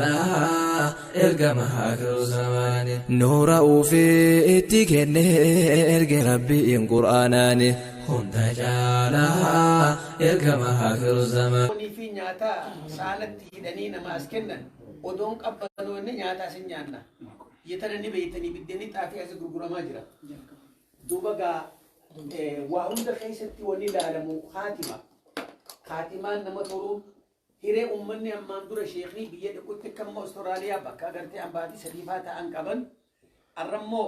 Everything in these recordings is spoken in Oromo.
caalaa ergama akhiru zamaani. Nuura ufii itti kennee erge Rabbiin Qur'aanaani. Hunda caalaa ergama akhiru zamaani. Foonii fi nyaata saalatti hidhanii nama as kennan odoon qabbanoonne nyaata asin nyaanna. Yetana ni beeytanii biddeenni xaafii asi gurguramaa jira. Duuba gaa waa hunda keessatti wanni ilaalamu kaatima. Kaatimaan nama toluun hiree ummanni ammaan dura sheekni biyya dhiqutti akka amma Austraaliyaa bakka agartee ambaatii sadiifaa ta'an qaban arrammoo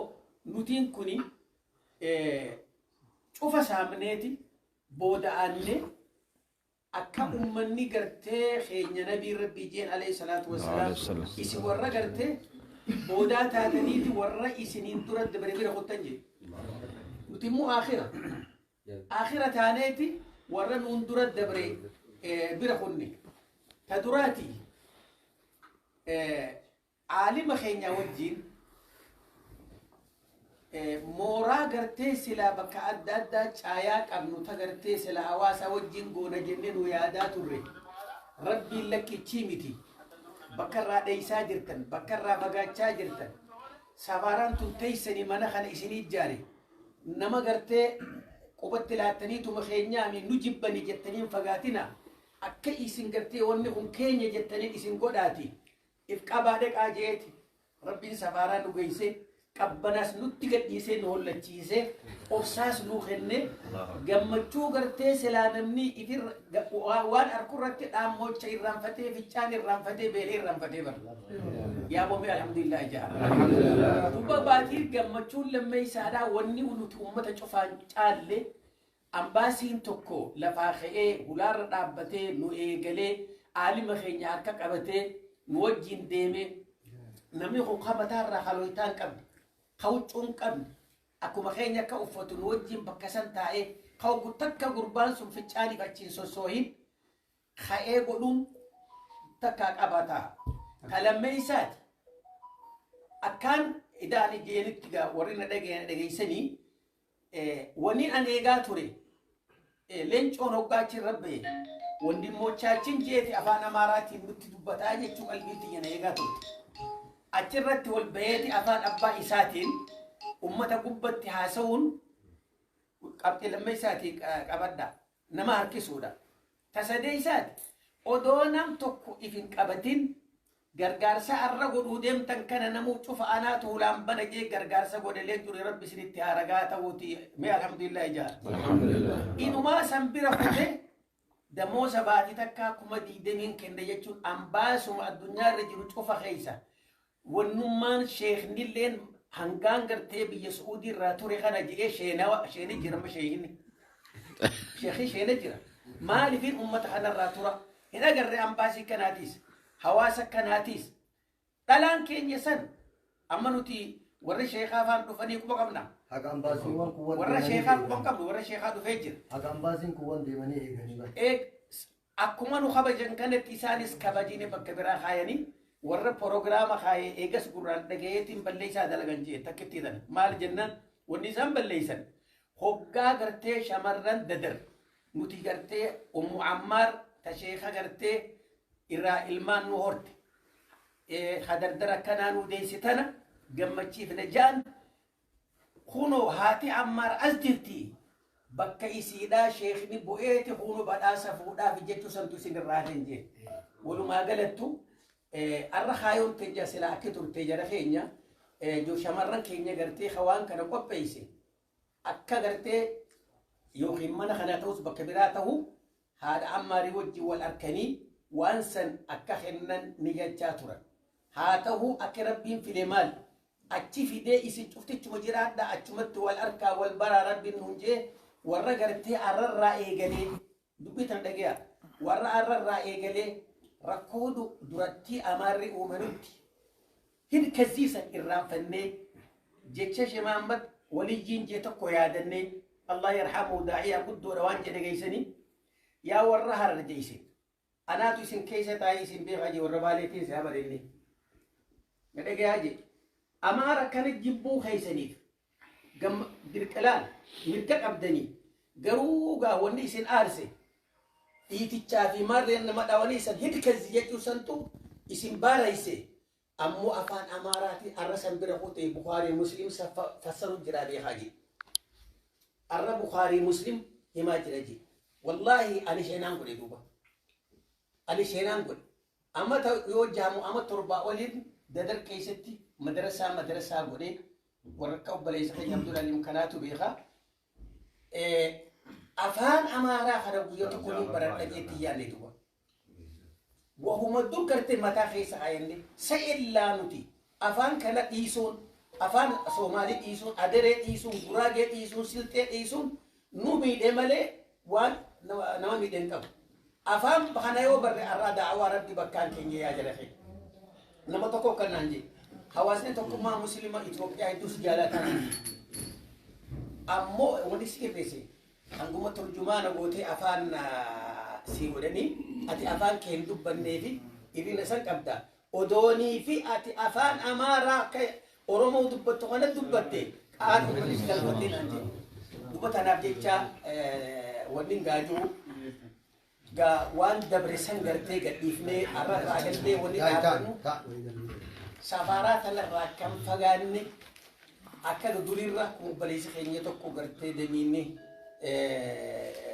nutiin kuni cufa saamneeti booda aannee akka ummanni gartee keenya nabiin rabbii jeen alayhi salaatu wassalaam isin warra gartee boodaa taataniiti warra isiniin dura dabare bira kuttan jee nuti immoo aakhira aakhira taaneeti warra nuun dura dabre bira kunne ta duraati Aalima keenya wajjiin mooraa gartee silaa bakka adda addaa caayaa qabnu ta gartee sila hawaasa wajjiin goona jennee nu yaadaa turre rabbiin lakkichii miti bakka irraa dheeysaa jirtan bakka irraa fagaachaa jirtan safaaraan tun teessanii mana kana isinii ijaare nama gartee qubatti laattaniituma keenyaami nu jibbani jettanii hin fagaatina akka isin gartee wanni kun keenya jettaniin isin godhaati If qabaa dhaqaa je'eeti Rabbiin safaaraa nu geessee qabbanaas nutti gadhiisee nu hollachiisee obsaas nuu kennee gammachuu gartee silaa namni ifirra waan arku irratti dhaammoocha irraanfatee ficcaan irraanfatee beelee irraanfatee bara. Yaa boomee alhamdulillah ja'a. Duuba baatii gammachuun lammeessaadhaa wanni nuti ummata cufaan caalle Ambaasiin tokko lafaa ka'ee hulaarra dhaabbatee nu eegalee aalima keenya harka qabatee nu wajjin deemee namni kun ka mataarraa halooytaa hin qabne, ka huccuu hin qabne, akkuma keenya akka uffatu nu wajjin bakka san taa'ee ka hoggu takka gurbaan sun ficcaaniif achi hin sossoohin ka'ee godhuun takkaa qabata. Ta lammeeysaati akkaan idaan jeenitti gaa warri na dhageeysanii Wannin an eegaa ture leencoon hoggaa achi irra bahe wandimmochaachin jeeti afaan Amaaraatiin nutti dubbataa jechuu qalbiin tiyya na eegaa turte. Achirratti wal baheeti afaan abbaa isaatiin ummata gubbatti haasa'uun qabxii lammeessaatii qabadha. Nama harkisuudha. Ta sadeessaati odoo nam tokko if hin qabatin Gargaarsa arra godhuu deemtan kana namuu cufa anaatu hulaan bana jee gargaarsa godhe leencuri rabbi isinitti haa ragaa ta'uuti mee alhamdulillah jaa. Inumaa san bira kute damoosa baatii takkaa 20,000 kenne jechuun ambaasuma addunyaa irra jiru cufa keessa wannummaan sheeknilleen hangaan gartee biyya Su'uudii irraa ture kana je'ee sheenawa sheene jira amma sheekni. Sheekni sheene jira. Maaliifin ummata kanarraa tura hin agarre ambaasii kanaatiis. Hawaasa akkanaatiis dhalaan keenya san amma nuti warri sheekaa faan dhufanii quba qabna. Haga ambaasiiwwan kuwwan Warra deemanii sheekaa eegan. quba hin qabnu warra sheekaa dhufee jira. Haga ambaasiin kuwwan deemanii eeganii bara. Eeg akkuma nu kabajan kanatti isaanis kabajine bakka biraa kaayanii warra porogiraama kaayee eegas gurraan dhagayeetiin balleessaa dalagan jee takkittii tana maal jennaan wanni isaan balleessan hoggaa gartee shamarran dadar nuti gartee ummu ammaar ta sheeka gartee irraa ilmaan nu horte ka dardara akkanaa nu deeyse tana gammachiifna ja'an kunoo haati ammaar as jirti bakka isiidhaa sheekni bu'eeti kuno badhaasa fuudhaaf jechuu santu isin irraa hafeen jee walumaa galattu arra kaayoon teenya silaa akki turte jara keenya shamarran keenya gartee ka waan kana qopheeyse Akka gartee yookiin mana kana ta'us bakka biraa ta'u haadha Ammaarii wajjin wal arkanii waan san akka kennan ni jechaa turan. Haa ta'uu akki Rabbiin fide maal? Achi fidee isin cuftichuma jiraadhaa achumatti wal arkaa wal baraa Rabbiin nuun jee warra gartee arrarraa eegalee dubbii tana dhage'a warra arrarraa eegalee rakkoo durattii Amaarri uume nutti Hin kazzii san irraanfannee jecha Sheh Mahammad Waliyyiin jee tokko yaadannee Allah yarhamuu daa'iyaa guddoodha waan jedhe geessanii yaa warra Harar jeeyse anaatu isin keessa taa'ee isin beekaa jee warra Baaleetiin si habar inni na dhagayaa jee Amaara kana jibbuu keessaniif gamma dirqilaan mirga qabdanii garuu gaa wanni isin aarse dhiitichaa fi maarreen nama dhawanii san hidkazzi jechuu santu Isin baarayse ammoo afaan Amaaraatiin arra san bira kutee Bukaarii Muslim fassaru jira beekaa jedhe. Arra Bukaarii Muslim himaa jira jedhe. Wallaahi ani sheenaan godhe duuba. Ani sheenaan godhe. Amma yoo jaamu amma 7 oliin Dadar keessatti madarasaa madarasaa godhee warra akka obboleessa keenya Abdul kanaatu beekaa. Afaan Amaaraa kana guyyaa tokko ni baradha jeetti yaadne duuba. Wahuma dur gartee mataa keessa kaayanne sa'ellaa nuti afaan kana dhiisuun, afaan Soomaalii dhiisuun, Aderee dhiisuun, Guraagee dhiisuun, Silxee dhiisuun nu miidhe malee waan nama miidhe hin qabu. Afaan kana yoo barre arraa da'awaa Rabbi bakkaan keenya yaa jala keenya. Nama tokko kanaan jedhe hawaasni tokkummaa Musliima Itoophiyaa hedduus jaalataa. Ammoo wanti si irreesse hanguma turjumaana gootee afaan si godhanii ati afaan kee hin dubbannee fi irrina san qabda. Odoonii fi ati afaan Amaaraa akka Oromoo dubbattu kana dubbatte qaata dubbatte galfattee naan jedhe. Duba tanaaf jecha wanni gaajuu gaa waan dabre san gartee gadhiifnee arra irraa galtee wanni dhaabbannu safaraa tanarraa kan fagaanne akka durirra kun obboleessi keenya tokko gartee damiinni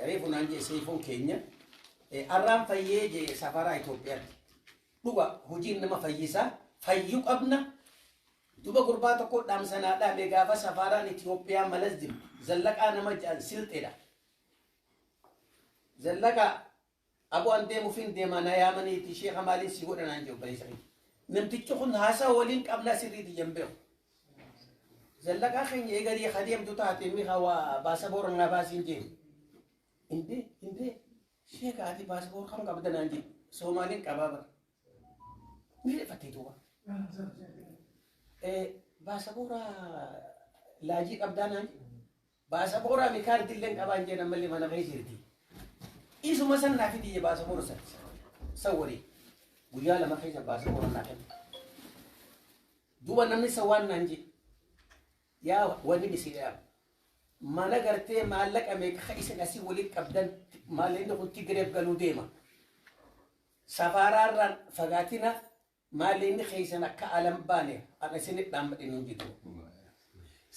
reefu naan jee seefuun keenya arraan fayyee jee safaraa Itoophiyaatti. Dhuga hojiin nama fayyisaa fayyuu qabna. Duba gurbaa tokko dhaamsanaa dhaame gaafa safaraan Itoophiyaa malas jiru zallaqaa nama jedhan silxeedha. Zallaqaa abu an deemuuf hin deema na yaamaniiti sheeka maaliin si godha naan jedhu obboleessa keenya. Namtichi kun haasaa waliin qabnaa sirriitti jan beeku. Zallaqaa keenya eegalee adeemtu taate mi'a waa baasaboora naa baasiin jeen. Indee indee sheeka ati baasaboora kam qabda naan jedhe Soomaaliin qabaa bara. Miidhafattee duuba. Baasaboora laajii qabdaa naan jedhe. Baasaboora mikaardillee qabaan jeen ammallee mana keessa jirti. Isuma san naa fidiyye baasaboora san. San walii. Guyyaa 2 keessa baasaboora naa kenne. Duuba namni san waan naan jedhe. Yaa wanni misiidha. Mana gartee maallaqa meeqa isin asii waliin qabdan maallaqni kun Tigireef galuu deema. Safaaraarraan fagaatina maallaqni keessan akka alan baane an isinit dhaammadhe nuun jedhu.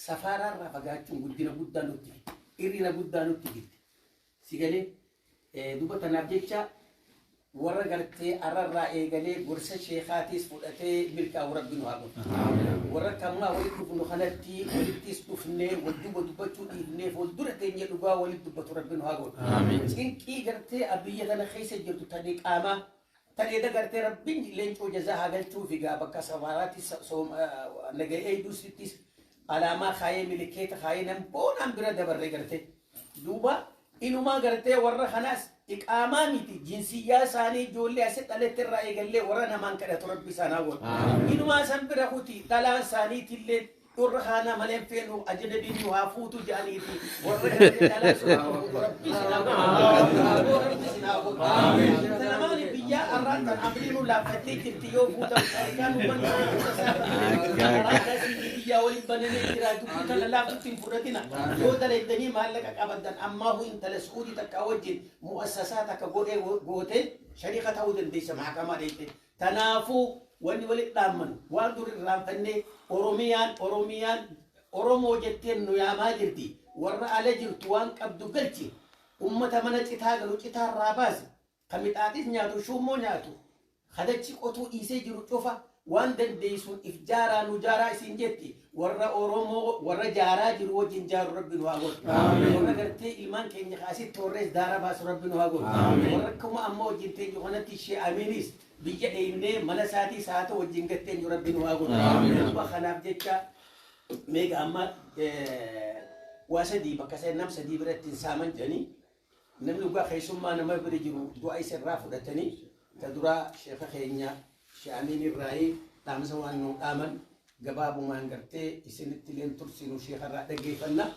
Safaaraarraa fagaachuun guddina guddaa nutti fidde. Irrina guddaa nutti fidde. Si galee duuba tanaaf jecha warra gartee arrarraa eegalee gorsa sheekaatiis fudhatee milkaa'u Rabbi nu haa godhu. Warra kammaa walitti dhufnu kanatti walittis dhufnee wal duuba dubbachuu dhiifnee fuuldura teenya dhugaa walitti dubbatu Rabbi nu haa godhu. Cinqii gartee biyya kana keessa jirtu tani qaamaa tani gartee Rabbiin leencoo jazaa haa galchuu fi gaa bakka safaaraatti nagahee eegduusittis alaamaa kaayee milikeeta kaayee nam boonaan bira dabarree gartee duuba inumaa gartee warra kanaas iqaamaa miti jinsiyyaa isaanii ijoollee asi dhalette irraa eegallee warra namaan kadhatu Rabbi isaan haa godhu. Inumaa san bira kuti dhalaan isaaniitillee warra kaanaa malee hin feenu ajnabiin nu haa fuutu jedhaniiti warra gartee dhalaan sun haa fuutu Rabbi isin haa godhu. Rabbi isin haa godhu. Tanamaan biyyaa arraan tan amriinuu laaffattee jirti yoo fuutan sharikaan uummanni biyyaa waliin banamee jira dubbii tana laaftutti hin fudhatina yoo dalaydanii maallaqa qabaddan ammaa hu intala Su'uudii takka wajjin mu'assasaa takka godhee gootee shariika ta'uu dandeessa mahakamaa dheeyte. Tanaafuu wanni walitti dhaammanu waan dur irraanfannee Oromiyaan Oromiyaan Oromoo jetteen nu yaamaa jirti. Warra ala jirtu waan qabdu galchi. Ummata mana citaa galu citaarraa baasi. Ka mixaaxis nyaatu shuummoo nyaatu. Kadachi qotuu dhiisee jiru cufa waan dandeessuun if jaaraa nu jaaraa isin jetti. Warra Oromoo warra jaaraa jiru wajjin jaaru Rabbi nu haa godhu. Warra gartee ilmaan keenya kaasitti torrees daara baasu Rabbi nu haa godhu. Warra akkuma amma wajjin teenyu kanatti ishee Amiinis biyya dheeynee mana isaatii saata wajjin gatteenyu Rabbi nu haa godhu. Duuba kanaaf jecha meeqa amma waa sadii bakka nam sadii biratti hin saaman jedhanii namni dhugaa keessummaa nama bira jiru du'a isa irraa fudhatanii ta duraa sheeka keenya Shee Amiin irraayii dhaamsa waan nu dhaaman gabaabumaan gartee isinitti illeen tursinu sheeka irraa dhaggeeffanna.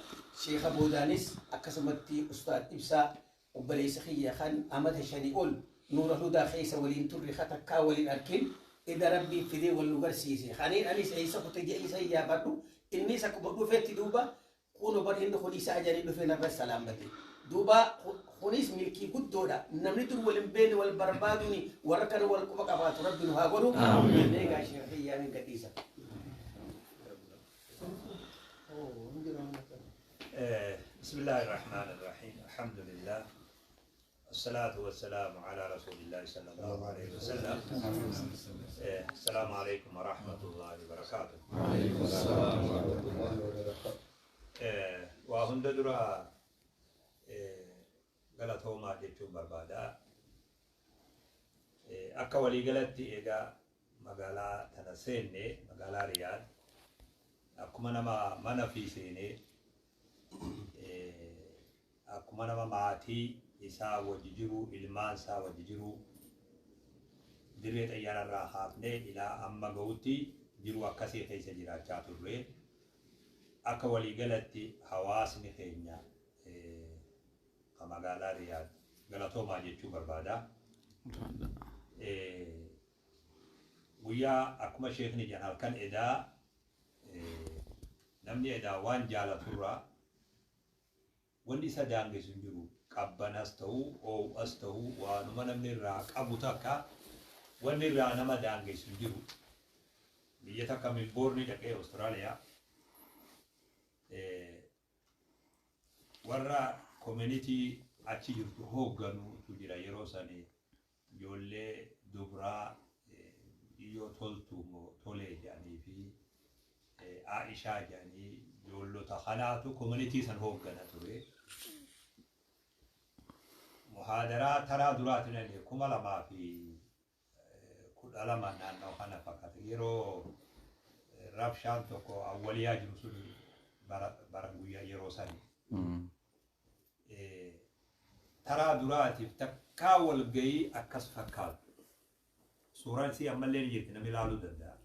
Sheeka boodaanis akkasumatti Ustaad Ibsaa obboleessa kiyya kan amata 5 ol Nuura Hudaa keessa waliin turre ka takkaa waliin arkin ida Rabbiin fidee wal nu garsiise. Kaniin anis eessa kute jedhee isa iyyaafadhu innis akkuma dhufetti duuba kuno bar inni kun isa ajanii dhufee narra salaammate. Duuba Kunis milkii guddoodha. Namni dur wal hin beekne wal barbaaduuni warra kana wal quba qabaatu Rabbi nu haa godhu. Eegaa sheekh yaamin gadhiisa. بسم الله الرحمن الرحيم، الحمد لله، الصلاة والسلام على رسول الله صلى الله عليه وسلم. السلام عليكم ورحمة الله وبركاته. وعليكم السلام ورحمة الله وبركاته. Waa hunda dura galatoomaa jechuun barbaada. Akka waliigalatti egaa magaalaa tana seenne, magaalaa Riyaad, akkuma nama mana fi seenee, akkuma nama maatii isaa wajji jiru, ilmaan isaa wajji jiru, dirree xayyaararraa haafnee ilaa amma ga'utti jiru akkasii keessa jiraachaa turre. Akka waliigalatti hawaasni keenya ka magaalaa Riyaad galatoomaa jechuu barbaada. Guyyaa akkuma sheekni jedhan halkan edaa namni edaa waan jaalaturraa wanni isa daangessu hin jiru. Qabbanas ta'uu, oowwas ta'uu, waanuma namni irraa qabu takka wanni irraa nama daangessu hin jiru. Biyya takka Milboorni dhaqee, Austraaliyaa, warra community achi jirtu hoogganuutu jira. Yeroo sani ijoollee dubraa dhiyyoo toltu moo tolee jedhanii fi Aishaa jedhanii, ijoollota kanaatu community san hooggana ture. Muhaadaraa taraa duraatiin illee 2012 naannoo kana fakkaata. Yeroo rabshaan tokko awwaliyaa jiru sun bara guyyaa yeroo sani. Taraa duraatiif takkaa walgayii akkas fakkaatu. Suuraan isii ammallee ni jirti, namni ilaaluu danda'a.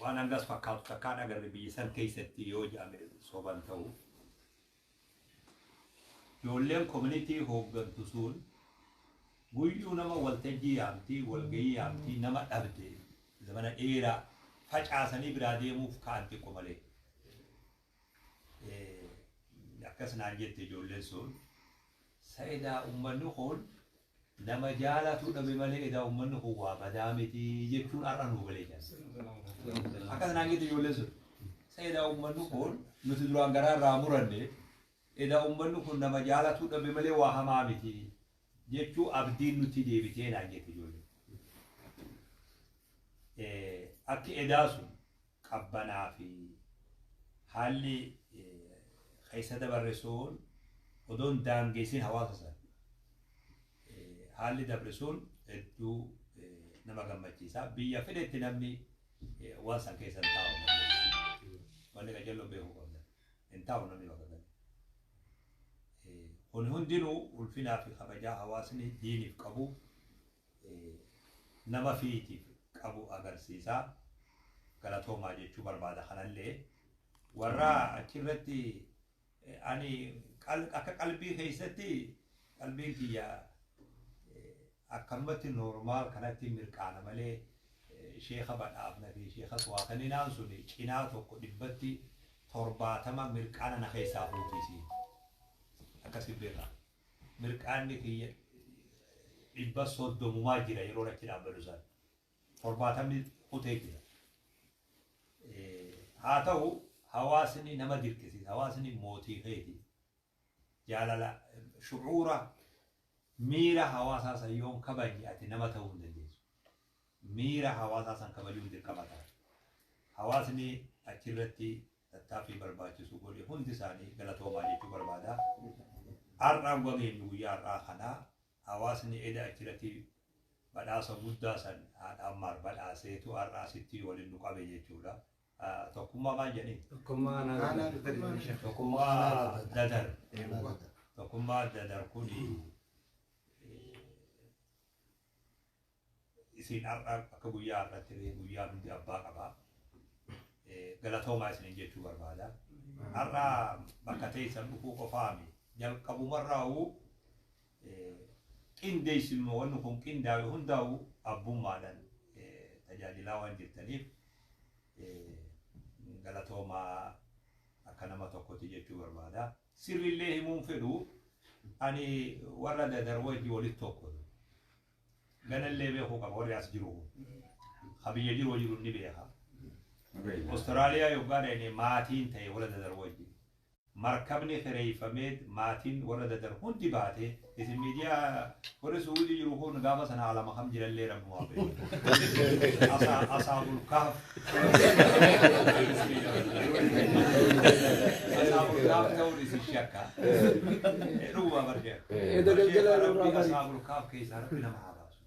Waan hangas fakkaatu takkaan agarre biyya san keessatti yoo jedhame soban ta'u. Ijoolleen community hooggantu sun guyyuu nama waltajjii yaamtii, walgayii yaamtii, nama dhabde zamana dheeraa facaasanii biraa deemuuf ka'an xiqqo malee. Akkas naan jette ijoolleen sun. Sa'idaa uummanni kun nama jaalatu dhabe malee edaa uummanni kun waa badaa miti jechuun har'a nuu galee jira. Akkas naan jette ijoolleen sun. Sa'idaa uummanni kun nuti duraan garaa irraa muranne, edaa uummanni kun nama jaalatu dhabe malee waa hamaa miti jechuu abdiin nuti deebitee naan jette ijoolleen. Akki edaa sun qabbanaa fi haalli keessa dabarre sun odoon daangeessin hawaasa sana. Haalli dabre sun hedduu nama gammachiisa. Biyya fedhetti namni waan san keessa hin taa'u. Wanni qajeelloon beekuu qabda. Hin taa'u namni bakka kana. Kun hundinuu ulfinaa fi kabajaa hawaasni diiniif qabu, nama fiitiif qabu agarsiisa. Galatoomaa jechuu barbaada kanallee. Warra achirratti ani akka qalbii keessatti qalbiin kiyya akkanumatti normal kanatti mirqaana malee sheeka badhaafna fi sheeka suwaataninaan sun cinaa tokko 70% mirqaana na keessaa fuutisi. Akkasi beeka. Mirqaanni kiyya 30mumaa jira yeroo achi dhaabbatu san. 70ni kutee jira. Haa ta'u, hawaasni nama dirqisiisa. Hawaasni mootii keeti. Jaalala shucuura miira hawaasaa san yoon kabajne ati nama ta'uu hin dandeessu. Miira hawaasaa san kabajuun dirqama ta'a. Hawaasni achirratti tattaaffii barbaachisu godhe hundi isaanii galatoomaa jechuu barbaada. Har'aan gageenyu guyyaa har'aa kanaa hawaasni eda achirratti badhaasa guddaa san haadha ammaar badhaaseetu har'aa asitti waliin nu qabe jechuudha. Tokkummaa maal jedhanii? Tokkummaa dadar. Tokkummaa dadar kuni isin har'a akka guyyaa har'atti guyyaa hundi abbaa qaba. Galatoomaa isiniin jechuu barbaada. Har'a bakka teessan dhufuu qofaami. Jalqabumarraa'uu qindeessinuma wanni kun qindaa'e hundaa'u abbummaadhaan tajaajilaa waan jirtaniif galatoomaa akka nama tokkotti jechuu barbaada. Sirrillee himuun fedhu ani warra Dadar wajji walitti tokko. Ganallee beekuu qaba warri as jiru. Ha biyya jiru jiru ni beeka. Austraaliyaa yoggaa dhaqne maatiin ta'e warra Dadar wajji. Markabni kireeffamee maatiin warra Dadar hundi baatee isin miidiyaa warri Suudii jiru kun gaafa sana alama kam jirallee rabbumaa beeku. Asaabul Kahf. Asaabul Kahf ta'uun isin shakka. Dhuguma barjee. Rabbi Asaabul Kahf keessaa rabbi nama haa baasu.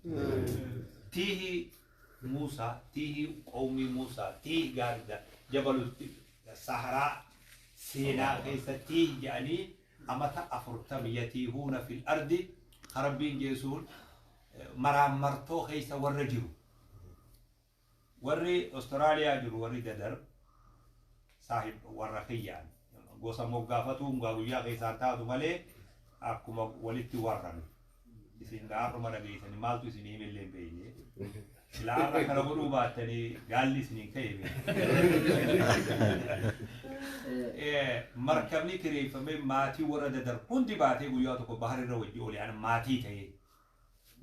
Tiihi Muusaa, tiihi qawmii Muusaa, tiihi gaarda jabalutti Saharaa seenaa keessa tiih jedhanii amata 40 yatiihuuna fil ardi ka Rabbiin jeesuun maraammartoo keessa warra jiru. Warri Australia jiru warri Dadar saahib warra kiyyaan gosa moggaafatuun gaa guyyaa keessaan taatu malee akkuma walitti warrame. Isin gaa har'uma dhageessanii maaltu isin hime illee hin beekne. Silaa har'a kana godhuu baattanii gaalli isiniin ka'e beekne. Markabni kireeffamee maatii warra Dadar hundi baatee guyyaa tokko bahar irra wajji oole ana maatii ta'ee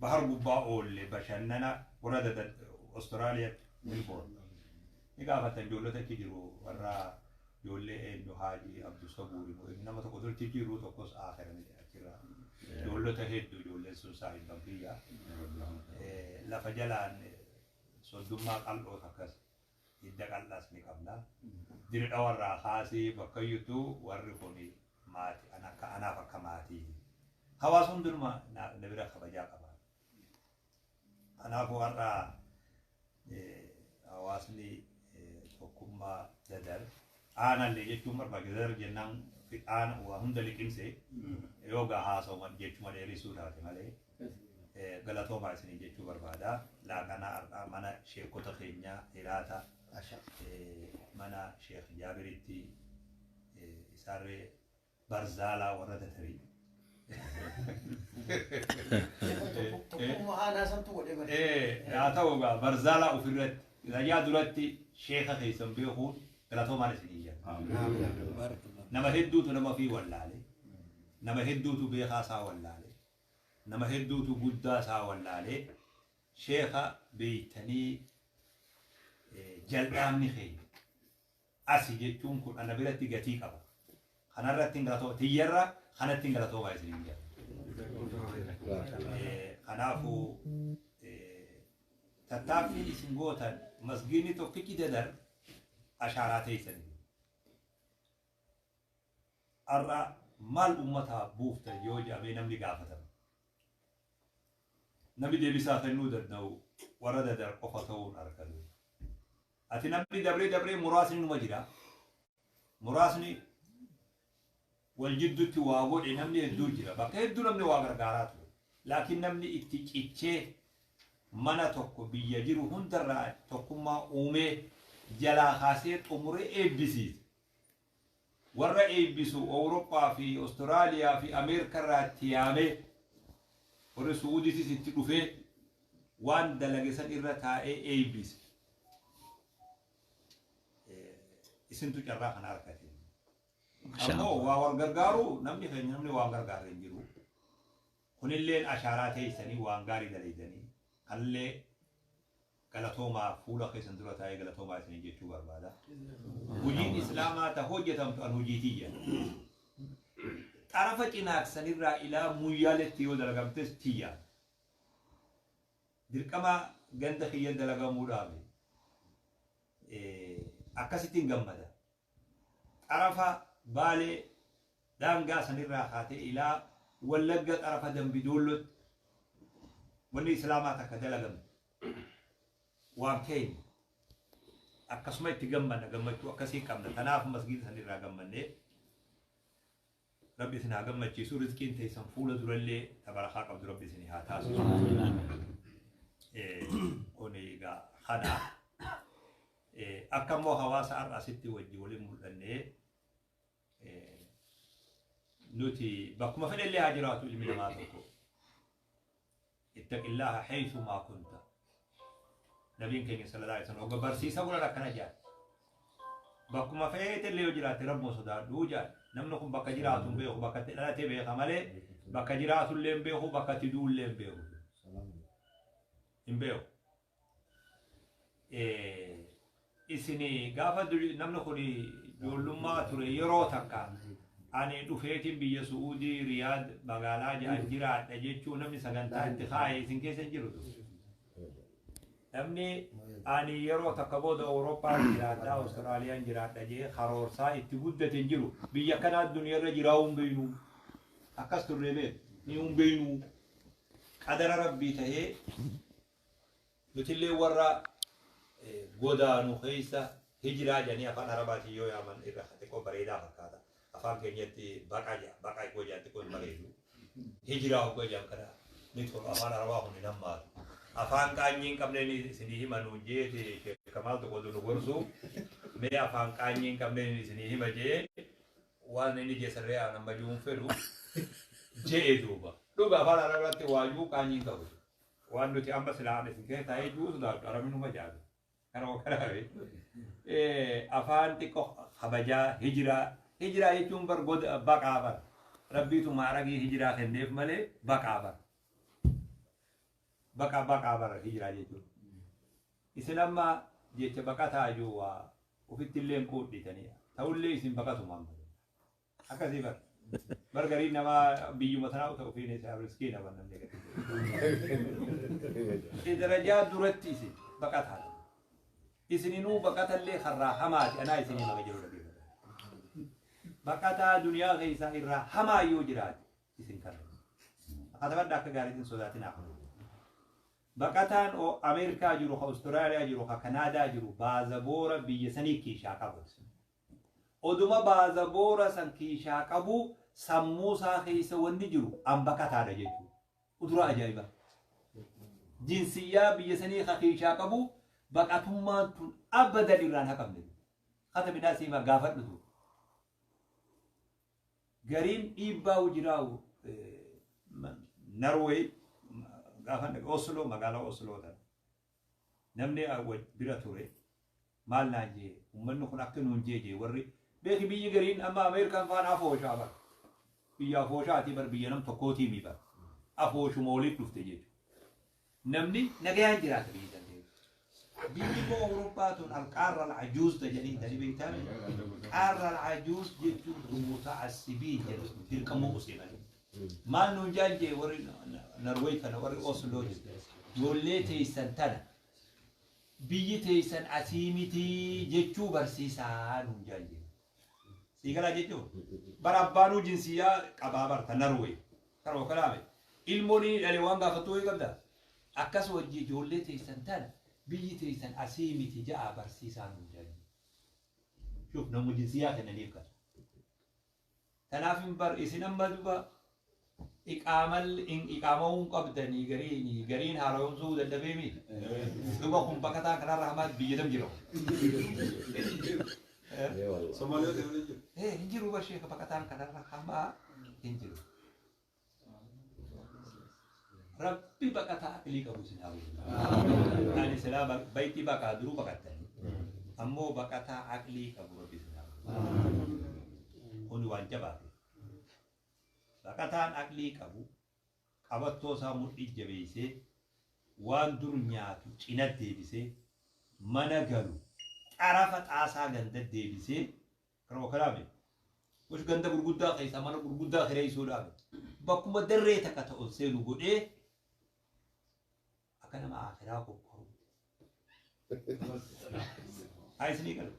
bahar gubbaa oolle bashannana warra Dadar Austraaliyaatti Melbourne. Ni gaafatan ijoollota achi jiru warra ijoollee eenyu Haaji Abdu Sabuuri moo nama tokko tolchi jiru tokkos aakiran achirra ijoollota hedduu ijoolleen sun saahibban kiyya. Lafa jalaan soddummaa qal'oo takkas hidda qal'aas ni qabna. Dire Dhawarraa kaasee bakka iyyuttuu warri kun maati an akka anaaf akka maatiiti. Hawaasa hundinuma na bira kabajaa qaba. Kanaafuu har'a hawaasni tokkummaa Dadar aanallee jechuun barbaachisa. Dadar jennaan aana waa hunda liqimse yoo gaa haasawuma jechuma dheerisuu taate malee galatoomaa isinii jechuu barbaada. Laaqanaa har'aa mana sheekota keenyaa hiraata mana Sheekh Jaabiritti isaarree barzaalaa warra Dadarii. Tokkummaa aanaa santu godhe bare. Haa ta'u egaa barzaalaa ofirratti rayaa duratti sheeka keessan beekuun galatoomaan isinii jedha. Nama hedduutu nama fi wallaale. Nama hedduutu beekaa isaa wallaale. Nama hedduutu guddaa isaa wallaale. Sheeka beeytanii jal'aamni keenya asi jechuun kun ana biratti gatii qaba. Kanarratti hin galatoo tiyyarra kanatti hin galatoomaa isiniin jedha. Kanaafuu tattaaffiin isin gootan masgiinni tokkichi Dadar ashaaraa teessanii. Har'a maal ummataaf buuftan yoo jedhamee namni gaafatama. Namni deebisaa kennuu danda'u warra Dadar qofa ta'uun argatu. Ati namni dabree dabree muraasni numa jira. Muraasni wal jidduutti waa godhe namni hedduu jira. Bakka hedduu namni waa gargaaraa ture. Laakiin namni itti cichee mana tokko biyya jiru hundarraa tokkummaa uumee jalaa kaasee xumuree eebbisiise. Warra eebbisu Awurooppaa fi Ostiraaliyaa fi Ameerikarraa itti yaamee warri Su'uudiitis itti dhufee waan dalage san irra taa'ee eebbise. Isintu carraa kana argate. Ammoo waa wal gargaaruu namni keenya namni waan gargaarre hin jiru. Kunilleen ashaaraa teessanii waan gaarii dalaydanii kanallee galatoomaa fuula keessan dura taa'ee galatoomaa isinii jechuu barbaada. Hojiin Islaamaa ta hojjetamtu an hojii tiyya. Xarafa Cinaaksanirraa ilaa Muyyaaletti yoo dalagamtes tiyya. Dirqama ganda kiyya dalagamuudhaafi. Akkasittiin gammada. Xarafa Baalee daangaa sanirraa kaatee ilaa Wallagga xarafa Dambidoollotti wanni Islaamaa takka dalagamte waan keenya. Akkasuma itti gammanna gammachuu akkasii qabna. Tanaaf masgiida sanirraa gammannee Rabbi isin haa gammachiisu rizqiin teessan fuula durallee ta barakaa qabdu Rabbi isin haa taasisu. Kun egaa kana. Akka immoo hawaasa har'a asitti wajji waliin mul'annee nuti bakkuma fedhellee haa jiraatu ilmi namaa tokko. Ittaqillaaha haythumaa kunta. Nabiin keenya sallallahu alaihi wasallam hogga barsiisa godhan akkana jedhan. Bakkuma feetellee yoo jiraatte Rabbuma sodaadhu jedhan. Namni kun bakka jiraatu hin beeku, bakka itti dhalate beeka malee bakka jiraatu illee hin beeku, bakka itti du'u illee hin beeku. Hin beeku. Isin gaafa namni kun ijoollummaa ture yeroo takka ani dhufeetiin biyya Su'uudii Riyaad magaalaa ja'an jiraadha jechuun namni sagantaa itti kaa'e isin keessa hin jiru. Namni ani yeroo takka booda Awurooppaan jiraadha, Awustiraaliyaan jiraadha jee karoorsaa itti guddate hin jiru. Biyya kanaa addunyaarra jiraa'uu hin beeknu. Akkas turre beeku. Ni hin beeknu. Qadara Rabbii tahee nutillee warra godaanu keessa hijiraa jedhanii afaan Arabaatiin yoo yaaman irra xiqqoo bareedaa fakkaata. Afaan keenyatti baqa jedha. Baqa yoo jedhan xiqqoo hin bareedu. Hijiraa hoggaa jedhan kana ni tolu. Afaan Arabaa kun hin hammaatu. Afaan qaanyii hin qabneen isinii hima nuun jeeti Sheekh Kamaal tokko nu gorsu. Mee afaan qaanyii hin qabneen isinii hima jee waan inni jee sirree aan amma juun fedhu je'e duuba. Dhuga afaan Arabaatti waajuu qaanyii hin qabu. Waan nuti amma silaa ani isin keessa taa'ee juu sodaadhu Arabni numa jaalu. Kanuma kanaafi afaan xiqqoo kabajaa hijiraa hijiraa jechuun bar goda baqaa bar. Rabbiitu maaragii hijiraa kenneef malee baqaa bar. Baqa baqaa bar hijiraa jechuun. Isin amma jecha baqataa jiru waa ofitti illee hin quudhitanii ta'ullee isin baqatuma amma. Akkasii bar. Bar gariin namaa biyyuma tanaa uta ofiin isaa riskiina bar namni gadi. Darajaa duratti isin baqataa. Isininuu baqatallee karraa hamaati anaa isinii maka jiru dhageeffata. Baqataa duniyaa keessaa irraa hamaa yoo jiraate isin kana. Katabadha akka gaariitiin sodaatinaa. Baqataan Ameerikaa jiru, ka Awustiraaliyaa jiru, ka Kanaadaa jiru baazaboora biyya sanii kiishaa qabu. Oduma baazaboora san kiishaa qabu sammuu isaa keessa wanni jiru an baqataadha jechuudha. Uduraa ajaa'iba. Jinsiyyaa biyya sanii ka kiishaa qabu baqatummaan tun abadan irraan haqamne. Kata midhaa siimaa gaafadhutu. Gariin dhiibbaa jiraa'u Norway gaafa Oslo magaalaa Oslo tana. Namni bira ture maal naan jee uummanni kun akka nuun jee jee warri beeki biyyi gariin amma Ameerikaan faan afooshaa bar. Biyya afooshaati bar biyya nam tokkootii mi bar. Afooshuma walitti dhufte jechuudha. Namni nagayaan jiraata biyya san keessa. Biyyi immoo Awurooppaa tun alqaarra alcajuuz jedhanii tani beektaami. Qaarra alcajuuz jechuun muta'assibiin jedhu dirqamuu useemanii. Maal nuun jaan jee warri Norway kana warri Oslo jedhu. Ijoollee teessan tana biyyi teessan asii miti jechuu barsiisaa nuun jaan jee. Siigalaa jechuun bara abbaanuu jinsiyyaa qabaa barta Norway. Karoo kalaame. Ilmoon inni dhale waan gaafattuu wayii qabda. Akkas wajji ijoollee teessan tana biyyi teessan asii miti ja'a barsiisaa nuun jaan jee. Shuuf namu jinsiyyaa kennaniif kana. Kanaaf hin bar isin amma duba iqaamawuu qabdanii gariin gariin haaromsuu dadhabee mi? Duba kun baqataa kanarra hamaa biyya tam jira. Somaaliyoota hin jiru. Hin jiru bar sheeka baqataan kanarra hamaa hin jiru. Rabbi baqataa aqlii qabu isin haa godhu. Ani silaa bayti baqaa duruu baqattanii. Ammoo baqataa aqlii qabu Rabbi isin haa godhu. Kun waan jabaate. Baqataan aqlii qabu qabattoo isaa mudhii jabeessee waan dur nyaatu cina deebisee mana galu xarafa xaasaa ganda deebisee karoo kalaame. Gosh ganda gurguddaa keessaa mana gurguddaa kireessuudhaaf bakkuma darree takka ta'u seenu godhee akka nama akhiraa kokkoru. Haa isinii galu.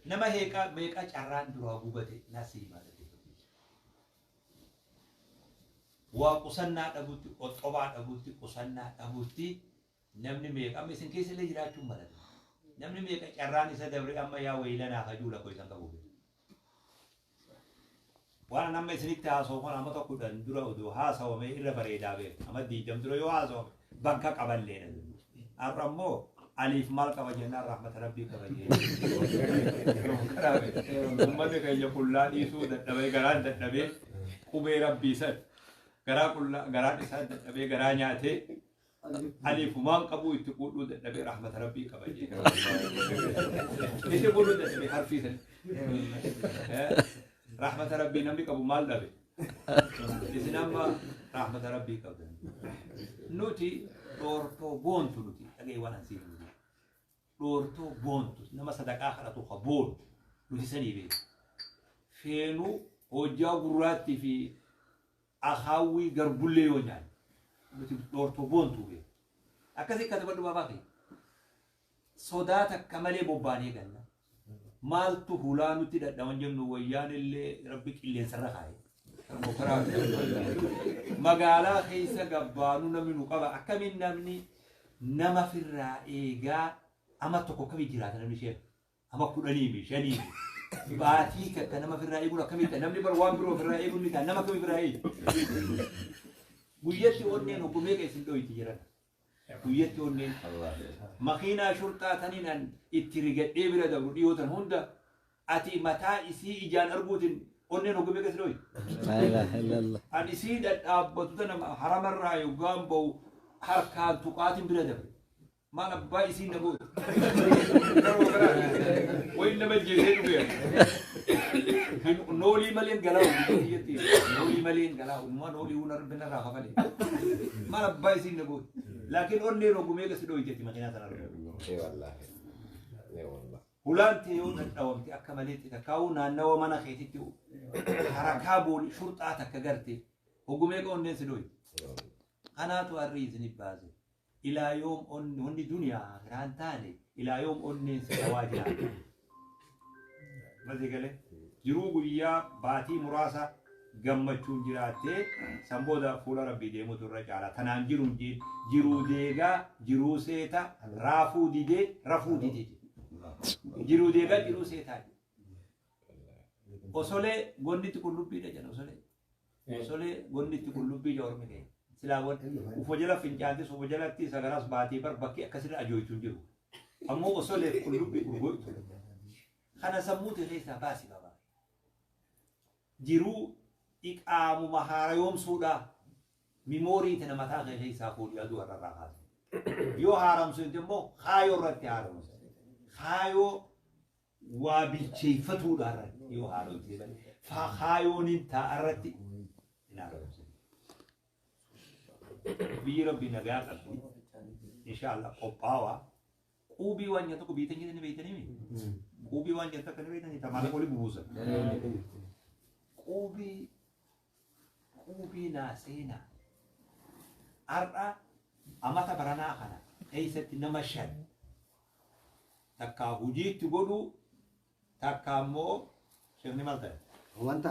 Nama heeqaa meeqaa carraan duraa gubate nasii maal. Waa qusannaa dhabutti, qoxxobaa dhabutti, qusannaa dhabutti namni meeqa amma isin keessa illee jiraachuun malate. Namni meeqa carraan isa dabre amma yaa weeylanaa hajuu lakkoo isan qabu. Waan amma isinitti haasa'u kun amma tokko 10 dura oduu haasawame irra bareedaa beeku. Amma 20 dura yoo haasawame bakka qaballeedha. Har'a immoo aliif maal qaba jennaan rahmata Rabbii qaba jee. Uummanni keenya qullaa dhiisuu dadhabee garaan dadhabee qubee Rabbii san garaa qullaa garaan isaa dadhabee garaa nyaatee aliifumaan qabuu itti quudhuu dadhabee rahmata Rabbii qaba jee. Itti quudhuu dadhabee harfii san. Rahmata Rabbii namni qabu maal dhabe? Isin amma rahmata Rabbii qabdan. Nuti dhoortoo boontu nuti dhagee waan ansii nuti. Dhoortoo boontu nama sadaqaa kadhatu ka boonu nuti sanii beeku. Feenuu hojjaa gurraattii fi akaawwii garbullee yoo nyaanne nuti dhoortoo boontuu beeku. Akkasii katabadhu baabaa kee. Sodaa takka malee bobbaanee galla. Maaltu hulaa nutti dhadhawan jennu wayyaan illee Rabbi qilleensarra kaa'e. Magaalaa keessa gabbaanu namni nu qaba. Akkamiin namni nama firraa eegaa ama tokko akkamii jiraata namni ishee? Ama 10 mi 5 mi. Baatii takka nama firraa eeguun akkamitti namni bar waan biroo firraa eeguun ni ta'a, nama akkamii firraa eegu? Guyyatti onneen hoggumee meeqa isin dhoyti jiran? Guyyatti onneen makiinaa shurxaa taniin an itti rigadhee bira dabru dhiyootan hunda ati mataa isii ijaan arguutiin onneen hoggumee meeqa isin dhoyti? Laa ilaaha illallah. An isii dhadhaabbatu tana haramarraa yoggaan bahu harkaan tuqaatiin bira dabre. Maal abbaa isii na goote? Wayin nama jeesee dhufee. Noolii malee galaa biyyatti. Noolii malee galaa uumaa noolii uuna rabbi narraa kafalee. Maal abbaa isii na goote? Laakiin onneen hoggumee gasi dhoyiteeti makiinaa sana argatu. Hulaan tee yoo dhadhaawamte akka maleetti takkaa'uu naannawa mana keetitti harakaa booli shurxaa takka garte hoggumee onneen si dhoyte. Kanaatu harri isinif baase. Ilaa yoom onni wanni duniyaa akiraan taane ilaa yoom onneen si dhawaa jiraata? Masii galee jiruu guyyaa baatii muraasa gammachuun jiraattee san booda fuula Rabbii deemutu irra caala. Tanaan jiruun jiruu deegaa jiruu seeta raafuu didee rafuu didee. Jiruu deegaa jiruu seetaa. Osolee gonnitti qullubbiidha jedha osolee. Osolee gonnitti qullubbii jedha ormi keenya. Silaa ufo jala fincaantis ufo jalatti sagaraas baatee bar bakki akkasirra ajooytu hin jiru. Ammoo osolee qullubbii urgooytu. Kana sammuu ta'e keessaa baasi baba. Jiruu iqaamuma haarayoomsuudha. Mimoorii tana mataa kee keessaa fuudhii aduu har'arraa kaase. Yoo haaromsu immoo kaayoo irratti haaromsa. Kaayoo waa bilcheeffatuudha irratti yoo haaromsee malee. Kaayoon hin ta'a irratti hin haaromsin. Biyyi Rabbi nagaa qabdi. Inshaallah qophaawaa. Quubii waan nyaata tokko biitanii ni beeytanii mi? Quubii waan nyaata akka ni beeytanii tamaala oli bubuusan. Quubii naa seenaa. Har'a amata baranaa kana keessatti nama shan takkaa hojiitti godhuu takka ammoo sheekni maal ta'e? Wanta.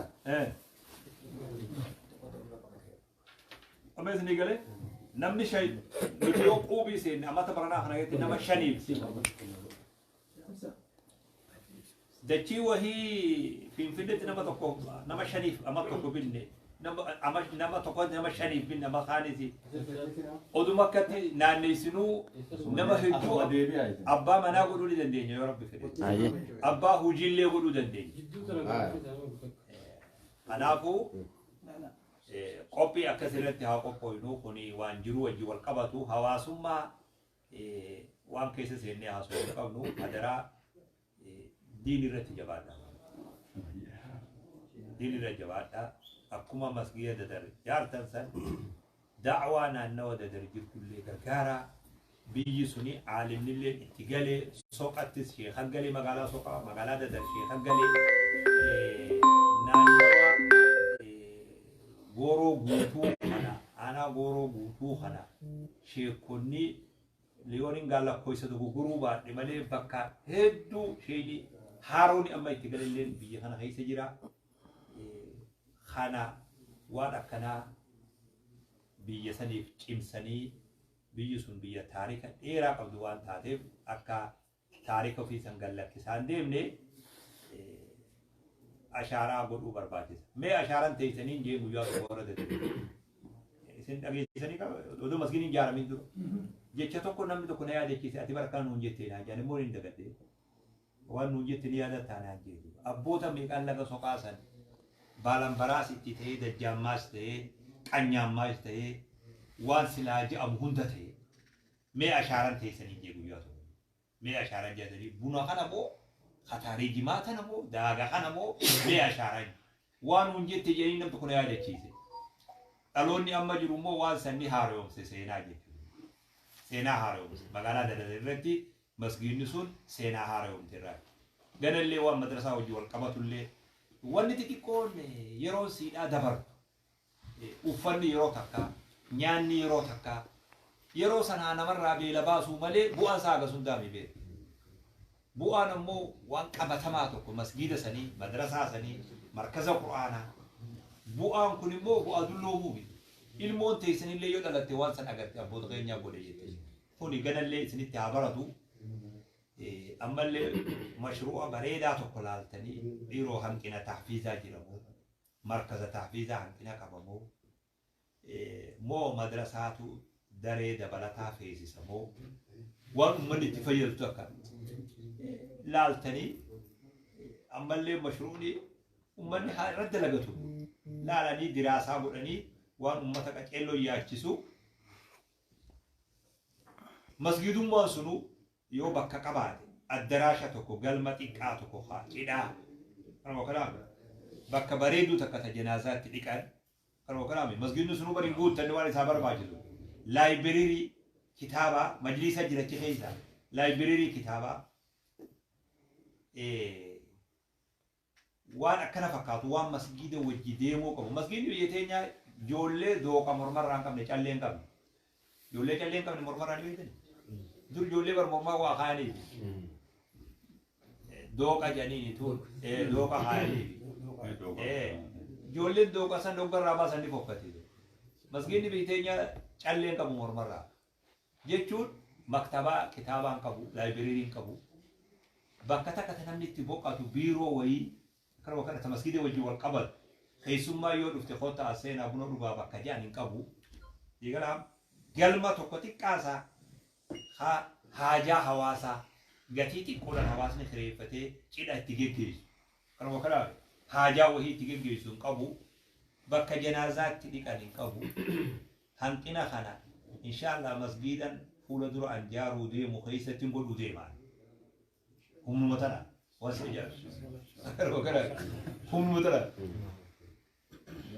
Amma isinii galee namni shan nuti yoo quubii seenne amata baranaa kana keessatti nama shaniif dachii wahii Finfinneetti nama tokko nama shaniif ama tokko binne, nama tokko nama shaniif binne, ama kaanis oduma akkatti naanneessinuu nama hedduu abbaa manaa godhuu ni dandeenya yoo Rabbi fedhe. Abbaa hojiillee godhuu dandeenya. Kanaafuu qophii akkas irratti haa qophooynu. Kuni waan jiru wajji wal qabatu hawaasummaa waan keessa seennee haasofuu qabnu. Hadaraa diin irratti jabaadha. Diin irra jabaadha. Akkuma masgiida Dadar jaartan san da'waa naannawa Dadar jirtullee gargaaraa. Biyyi suni aalimnillee itti galee, Soqattis sheekan galee, magaalaa Soqaa, magaalaa Dadar sheekan galee, naannawa Gooroo Guutuu kana, aanaa Gooroo Guutuu kana sheekonni liyooniin gaallakkoisa dogoggoruu baadhe malee bakka hedduu sheeyni haarooni amma itti galelleen biyya kana keessa jira. Kana waan akkanaa biyya saniif cimsanii, biyyi sun biyya taarika dheeraa qabdu waan taateef akka taarika ofii san gallakkisaan deemne ashaaraa godhuu barbaachisa. Mee ashaaraan teessanii jee guyyaa tokko warra deddeebi'u. Isin dhageessanii qaba odoo maskiin hin ijaaramin dura. Jecha tokko namni tokko na yaadachiise, ati bara kana nuun jettee naan jedhan immoo hin dagadde. Waan nuun jette ni yaadataa naan jedhu. Abboota meeqaan laga Soqaa san baalanbaraas itti ta'ee, dajjaammaas ta'ee, qanyaammaas ta'ee, waan silaa je'amu hunda ta'ee. Mee ashaaraan teessanii jee guyyaa tokko. Mee ashaaraan jedhanii buna kana moo kataarii jimaa tana moo daagaa kana moo mee ashaaraan. Waan hun jette jedhanii namni tokko na yaadachiise. Dhaloonni amma jiru immoo waan sanni haaromse seenaa jechuudha. Seenaa haaromse magaalaa Dadar irratti masgiidni sun seenaa haaromte irraa. Ganallee waan madrasaa hojii wal qabatullee wanni xixiqqoon yeroo siidhaa dabartu. Uffanni yeroo takkaa, nyaanni yeroo takkaa, yeroo sanaa namarraa beela baasuu malee bu'aan isaa hagas hundaa mi beeku. Bu'aan ammoo waan qabatamaa tokko masgiida sanii, madrasaa sanii, markaza qur'aanaa. Bu'aan kun immoo bu'aa dulloomuu miti. Ilmoon teessanillee yoo dhalatte waan san agarte abboota keenyaa godhe jette. Kuni ganallee isinitti haa baratu. Ammallee mashruu'a bareedaa tokko laaltanii dhiiroo hanqina tahfiizaa jiramoo, markaza tahfiizaa hanqina qabamoo, moo madrasaatu daree dabalataa feesisamoo, waan uummanni itti fayyadatu akka laaltanii ammallee mashruu'ni uummanni haa irratti dalagatu laalanii diraasaa godhanii waan uummata qaceelloo yaachisu. Masgiidummaan sunuu yoo bakka qabaate addaraasha tokko galma xiqqaa tokko haa cidhaa kanuma kanaaf bakka bareeduu takka ta janaazaatti dhiqan kanuma kanaaf masgiidni sunuu bari guuttanni waan isaa barbaachisu laayibiriirii kitaabaa majliisa jira achi keessa laayibiriirii kitaabaa waan akkana fakkaatu waan masgiida wajji deemuu qabu. Masgiidni biyya teenyaa ijoollee dooqa mormarraa hin qabne callee hin qabne. Ijoollee callee hin qabne mormarraa ni beektani? Dur ijoollee bar mormaa waa kaayaniifi. Dooqa jedhaniini tuun dooqa kaayaniifi. Ijoolleen dooqa san doggarraa baasan ni fokkati. Masgiidni biyya teenyaa callee hin qabu mormarraa. Jechuun maktabaa kitaabaa hin qabu, laayibiriirii hin qabu. Bakka takka ta namni itti boqatu biiroo wayii kanuma kana ta masgiida wajjin wal qabatu keessummaa yoo dhufte kottaa as seenaa buna dhugaa bakka jedhan hin qabu. Eegalaa galma tokko xiqqaasaa ha haajaa hawaasaa gatii xiqqoodhaan hawaasni kireeffatee cidha itti geggeessu. Kanuma kana haajaa wahii itti geggeessu hin qabu. Bakka janaazaatti dhiqan hin qabu. Hanqina kana inshaallah masgiidan fuula dura an jaaruu deemu keessatti hin godhuu deemaan. Humnuma tana waan si ajaa'ibsiisu. Kanuma kana humnuma tana.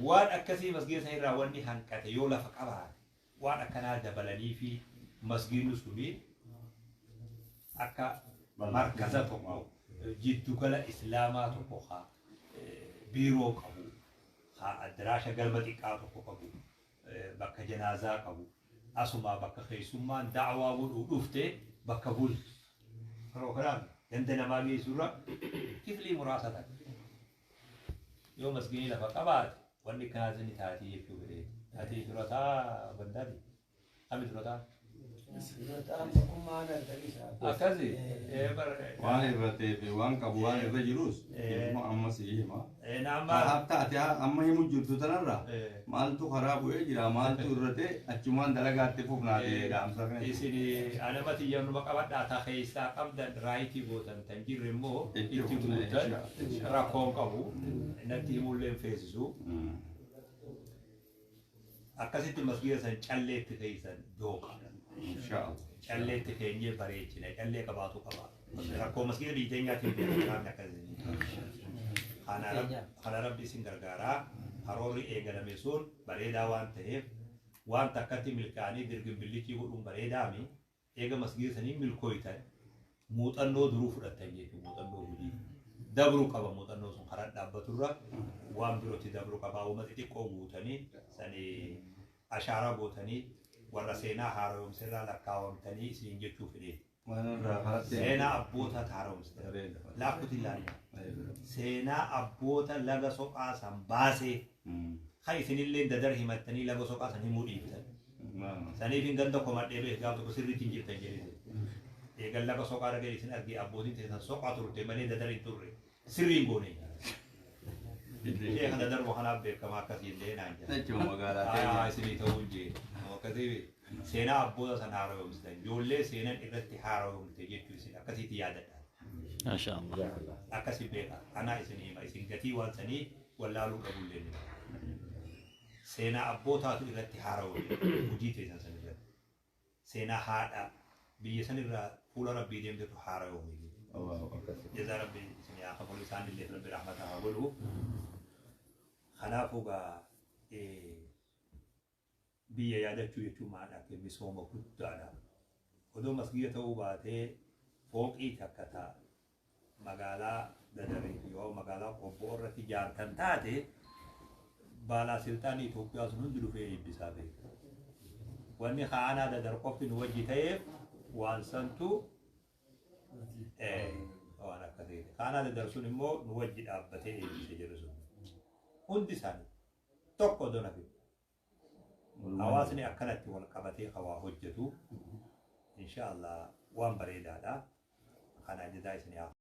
Waan akkasii masgiida san irraa wanni hanqate yoo lafa qabaate waan akkanaa dabalanii fi masgiidni suni akka markaza tokko jiddugala islaamaa tokko haa biiroo qabu haa addaraasha galma xiqqaa tokko qabu bakka janaazaa qabu asumaa bakka keessummaan da'waa godhuu dhufte bakka bultu. Yeroo kanaan ganda namaa geessurra kiflii muraasa takka. Yoo masgiinii lafa qabaate wanni akkanaas ni taatii jechuu fedhee. Taatii durataa bandaati. Kami durataa? Akkasi. Waan irra ta'ee fi waan qabu waan irra jirus ilmoo amma si hima. Nama Hatta ati amma himu jirtu tanarra maaltu karaa bu'ee jira maaltu irra ta'e achumaan dalagaatti fufnaatee dhaamsa kana. Isin anama tiyyannuma qabadhaa ta keessaa qabdan raayitii gootan tan jirre immoo Itti itti guutan, guutan insha rakkoon qabu natti himullee hin feesisu. Akkasitti masgiida san calleetti keessan dooqa. Inshaallah. Calleetti keenyee bareechina callee qabaatu qaba. Rakkoo masgiida biyya teenyaatiin beekamu akkasii. Kana rabbi isin gargaaraa karoorri eegalame sun bareedaa waan ta'eef waan takkatti milkaa'anii dirgimbillichii godhuun bareedaami eega masgiida sanii milkooytan muuxannoo duruu fudhattan jechuudha muuxannoo hojii. Dabruu qaba muuxannoo sun karaa dhaabbaturra waan birootti dabruu qaba uuma xixiqqoo guutanii sanii ashaaraa gootanii warra seenaa haaromsirraa lakkaawamtanii isiniin jechuu fedhee. Waan irraa karatti. Seenaa abboota haaromsite. Laaftutti ilaalla. Seenaa abboota laga soqaa san baasee kan isinillee Dadar himattanii laga soqaa san himuu dhiiftan. Saniif hin ganda komadhee beek gaaf tokko sirriitti hin jirtan jedhee. Eegan laga soqaa dhagee isin argee abbootiin teessan soqaa turte malee Dadar hin turre. Sirrii hin goone. Ishee kana darbu kanaaf beekamaa akkasii illee naan jedha. Jechuun magaalaa Haa teenya. isinii ta'uu hin jee. Akkasii seenaa abboota san haaromsitan. Ijoollee seenan irratti haaromte jechuu isin akkasiitti yaadadha. Masha Allah. Akkasi beeka. Anaa isin hima. Isin gatii waan sanii wallaaluu dhabullee ni. Seenaa abbootaatu irratti haaromte. Hojii teessan san irratti. Seenaa haadha biyya san irraa fuula rabbii deemtetu haaromte. Jazaa rabbi isin haa kafalu isaan illee rabbi rahmata haa godhu. Kanaafuu gaa biyya yaadachuu jechuun maal akka misooma guddaadha. Odoo masgiida ta'uu baatee fooqii takka ta'a magaalaa Dadarii fi yoo magaalaa Qobboo irratti ijaartan taate baalaa silxaanii Itoophiyaa sun hundi dhufee eebbisaa beeka. Wanni kaanaa Dadar qofti nu wajji ta'eef waan santu waan akkasiiti. Kaanaa Dadar sun immoo nu wajji dhaabbatee eebbise jedhu sun. Hundi isaanii tokko odoo nafi. Hawaasni akkanatti wal qabatee hawaa hojjetu insha Allah waan bareedaadha. Kana jazaa isin haa